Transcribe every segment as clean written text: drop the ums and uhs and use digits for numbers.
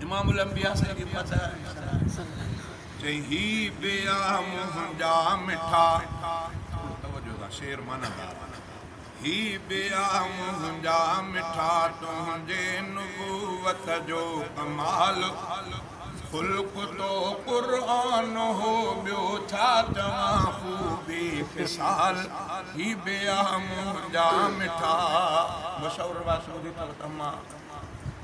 امام الانبياء سائين جي مدح. چئي هي به آ منهنجا مٺا. ٿورو توجه سان شعر معنيٰ دار آ. هي به آ منهنجا مٺا تنهنجي نبوت جو ڪمال. خلق تو قرآن هو ٻيو ڇا چوان خوبي خصال. هي به آ منهنجا مٺا. مشهور روايت ٻڌي اٿو ته امان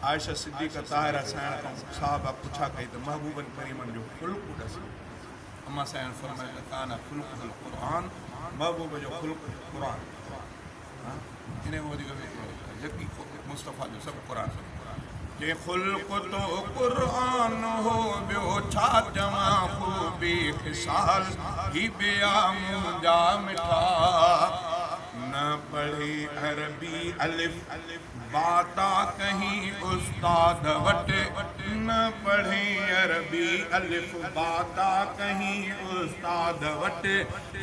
عائشه صديقه طاهره سائڻ کان صحابه پڇا ڪئي ته محبوبن ڪريمن جو خلق ڏس. امان سائڻ فرمايو ته ڪان خلقه القرآن محبوب جو خلق قرآن. انهي کان وڌيڪ يقين مصطفيٰ جو سڀ قرآن. چي خلق تو قرآن هو ٻيو ڇا چوان خوبي خصال هي ٻيا منهنجا مٺا. نه پڙهي عربي الف با تا ڪهين استاد وٽ نه پڙهين عربي الف با تا ڪهين استاد وٽ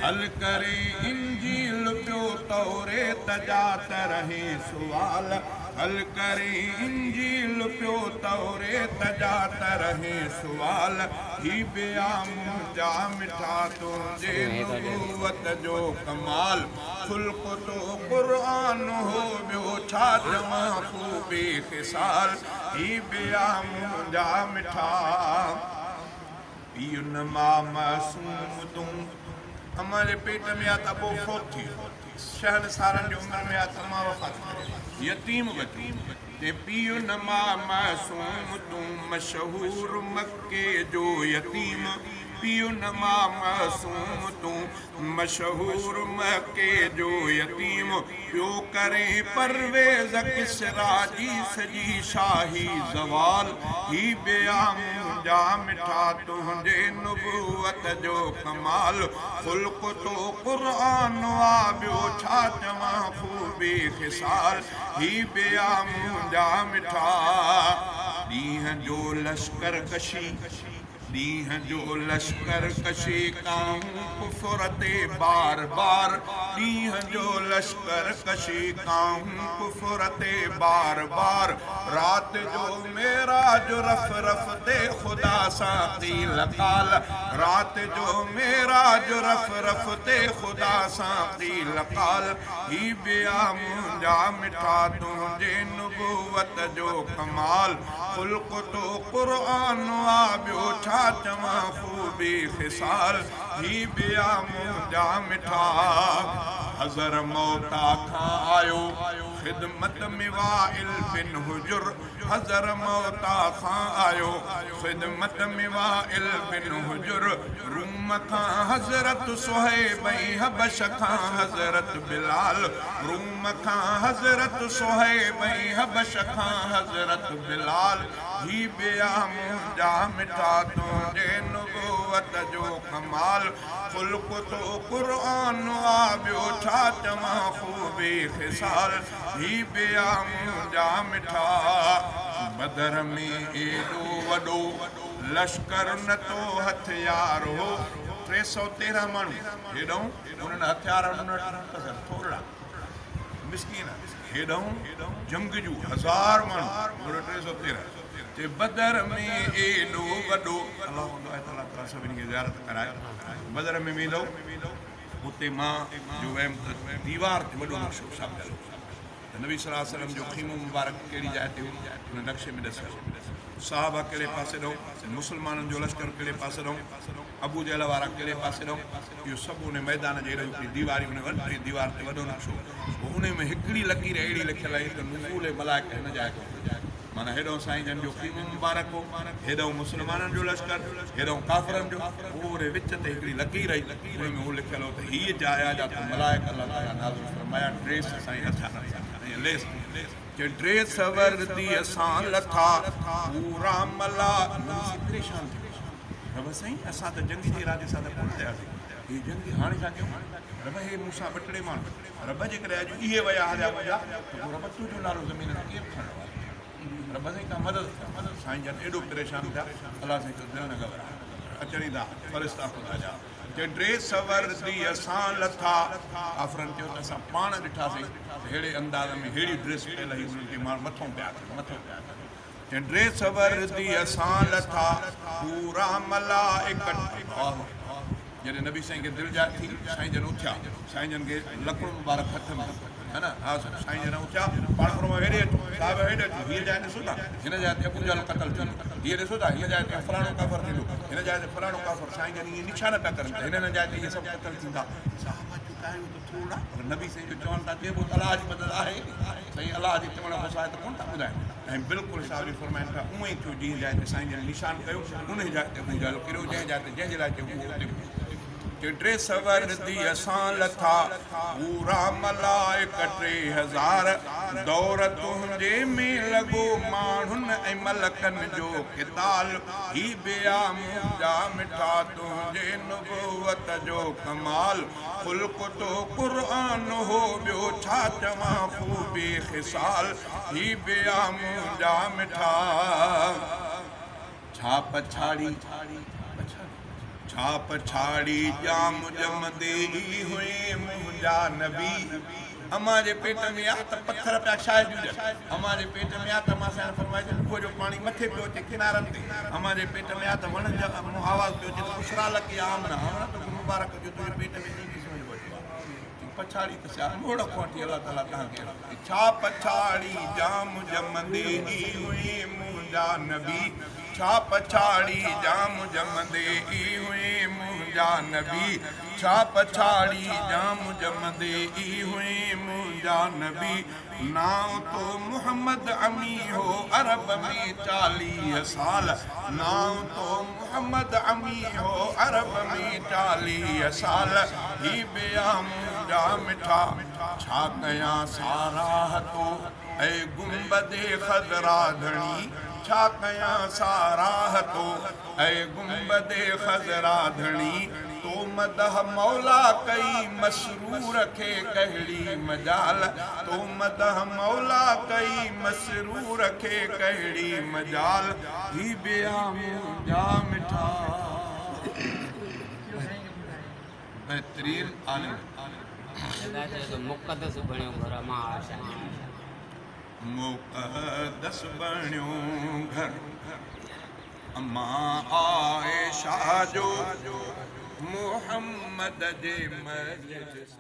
حل ڪرين انجيل پيو توريت جا ته رهين سوال حل ڪرين انجيل پيو توريت جا ته رهين سوال هي به آ منهنجا مٺا تنهنجي نبوت جو ڪمال خلق تو قرآن هو ٻيو ڇا چوان خوبي خصال هي به آ منهنجا مٺا پيء نه ماء معصوم تون امان جي پيٽ ۾ آ ته ابو فوت ٿي ويو ڇهن سالن جي عمر ۾ آ ته امان وفات ڪري وئي يتيم ٻچو تي پيء نه ماء معصوم تون مشهور مڪي جو يتيم پيء نه ماء معصوم تون مشهور مڪي جو يتيم پيو ڪرين پرويز ڪسريٰ جي سڄي شاهي زوال هي ٻيا منهنجا مٺا تنهنجي نبوت جو ڪمال خلق تو قرآن آ ٻيو ڇا چوان خوبي خصال هي ٻيا منهنجا مٺا ڏينهن جو لشڪر ڪشي ڏينهن جو لشڪر ڪشي ڪاهون ڪفر تي بار بار ڏينهن جو لشڪر ڪشي ڪاهون ڪفر تي بار بار رات جو معراج رف رف تي خدا سان قيل قال رات جو معراج رف رف تي خدا سان قيل قال هي ٻيا منهنجا مٺا تنهنجي نبوت جو ڪمال خلق تو قرآن آ ٻيو ڇا چوان خوبي خصال هي ٻيا منهنجا مٺا حضر موتا کان آيو خدمت ۾ وائل بن حجر حضر موتا کان آيو خدمت ۾ وائل بن حجر روم کان حضرت صهيب ۽ حبش کان حضرت بلال روم کان حضرت صهيب ۽ حبش کان حضرت بلال هي ٻيا منهنجا مٺا تنهنجي نبوت جو ڪمال خلق تو قرآن آ ٻيو ڇا چوان خوبي خصال هي ٻيا منهنجا مٺا بدر ۾ ايڏو وڏو لشڪر نه تو هٿيار هو 313 ماڻهو هيڏهون انهن هٿيار انهن وٽ مختصر ٿورڙا مسڪين هيڏهون جنگجو هزار ماڻهو هوڏو 313 چي بدر ۾ ايڏو وڏو الله ڪندو آهي ته الله تعالي سڀني کي زيارت ڪرائي بدر ۾ ويندؤ اتي مان جو ويم ته ديوار تي وڏو نقشو ڇاپيل هو ته نبي صلي الله عليه وسلم جو خيمو مبارڪ ڪهڙي جاء تي هو، ان نقشي ۾ ڏسيل هو. صحابه ڪهڙي پاسي ڏانهن، مسلمانن جو لشڪر ڪهڙي پاسي ڏانهن، ابو جهل وارا ڪهڙي پاسي ڏانهن، اهو سڀ ان ميدان جي هيڏانهن هڪڙي ديواري ان وڏي ديوار تي وڏو نقشو هو. انهي ۾ هڪڙي لڪير اهڙي لکيل هئي ته نزول ملائڪ هن جاء تي ٿيو. معنيٰ هيڏانهن سائين جن جو خيمو مبارڪ هو، هيڏانهن مسلمانن جو لشڪر، هيڏانهن ڪافرن جو، پوء وري وچ تي هڪڙي لڪير هئي، ان ۾ اهو لکيل هو ته هيء جاء آهي جاتي ملائڪ الله تعاليٰ نازل فرمايا، ڊريس سائين هٿيارن سان ۽ ليس چي ڊريس ورديء سان لٿا، پورا ملا نبي سائين پريشان ٿي ويا، رب سائين اسان ته جنگ جي ارادي سان ته ڪونه آياسين، هي جنگ هاڻي ڇا ڪيون، رب هي مون سان ٻه ٽي ماڻهو، رب جيڪڏهن اڄ اهي ويا هليا منهنجا ته پوء رب تنهنجو نالو زمين تي ڪير کڻڻ وارو؟ رب سائين ڪا مدد ڪر. سائين جن ايڏو پريشان ٿيا، الله سائين چيو دل نه گهٻراء، اچن ئي ٿا فرشتا خدا جا، چي ڊريس ورديء سان لٿا. ڪافرن چيو ته اسان پاڻ ڏٺاسين ته ههڙي انداز ۾ ههڙي ڊريس پيل هئي انهن کي ماڻهو مٿئون پيا اچن، مٿئون پيا اچن. چئين ڊريس ورديء سان لٿا پورا ملائڪ الله. جڏهن نبي سائين کي دلجاء ٿي، سائين جن اٿيا، سائين جن کي لڪڙو مبارڪ هٿ ۾، ها نه، ها سائين، سائين جن اٿيا، پاڻ فرمايو هيڏي اچو، صاحب هيڏي اچو، هيء جاء ڏسو ٿا، هن جاء تي ابو جهل قتل ٿيندو، هيء ڏسو ٿا، هيء جاء تي فلاڻو ڪافر ٿيندو، هن جاء تي فلاڻو ڪافر، سائين جن ائين نشان پيا ڪرن ته هن هن جاء تي اهي سڀ قتل ٿيندا. صحابه چڪايو ته ٿورڙا، پر نبي سائين جو چوڻ تان چئبو ته الله جي مدد آهي، سائين الله جي چوڻ کان سواء ته ڪونه ٿا ٻڌائين. ۽ بلڪل صاحب جي فرمائن ٿا اونئن ئي ٿيو جنهن جاء تي سائين جن نشان ڪيو انهي جاء تي ابو جهل ڪريو جنهن جاء تي جنهن جي لاء چيو اهو اتي پهتو. چي ڊريس ورديء سان لٿا پورا ملائڪ 3000 دور تنهنجي ۾ لڳو ماڻهن ۽ ملڪن جو قتال هي به آ منهنجا مٺا تنهنجي نبوت جو ڪمال خلق تو قرآن هو ٻيو ڇا چوان خوبي خصال هي به آ منهنجا مٺا. ڇا پڇاڙي ڇا پڇاڙي ڄام ڄمندي ئي هئين منهنجا نبي. امان جي پيٽ ۾ آ ته پٿر پيا شاهديون ڏين. امان جي پيٽ ۾ آ ته امان سائڻ فرمائي ته کوهه جو پاڻي مٿي پيو اچي ڪنارن تي. امان جي پيٽ ۾ آ ته وڻن جا آواز پيو اچي ته بشريٰ لڪ يا آمنه آمنه توکي مبارڪ جو تنهنجي پيٽ ۾ انهي قسم جو ٻچو آ. چي پڇاڙي ته سيا موڙ کوٽي الله تعالي تهان کي اهڙو ڪري. ڇا پڇاڙي ڄام ڄمندي ئي هئين منهنجا نبي ڇا پڇاڙي ڄام ڄمندي ئي هئين منهنجا نبي ڇا پڇاڙي ڄام ڄمندي ئي هئين منهنجا نبي نانء تو محمد امي هو عرب ۾ 40 سال نانء تو محمد امي هو عرب ۾ 40 سال هي به آ منهنجا مٺا ڇا ڪيان ساراهه تو اي گنبد خضرا ڌڻي ڇا ڪيان ساراهه تو اي گنبد خضرا ڌڻي تو مدح مولا ڪئي مسرور کي ڪهڙي مجال تو مدح مولا ڪئي مسرور کي ڪهڙي مجال هي به آ منهنجا مٺا. بهترين عالم. لڳائي چيو ته مقدس بڻيو گهر امان عائشه جي. مقدس بڻيو گهر امان عائشه جو محمد جي مسجد سان.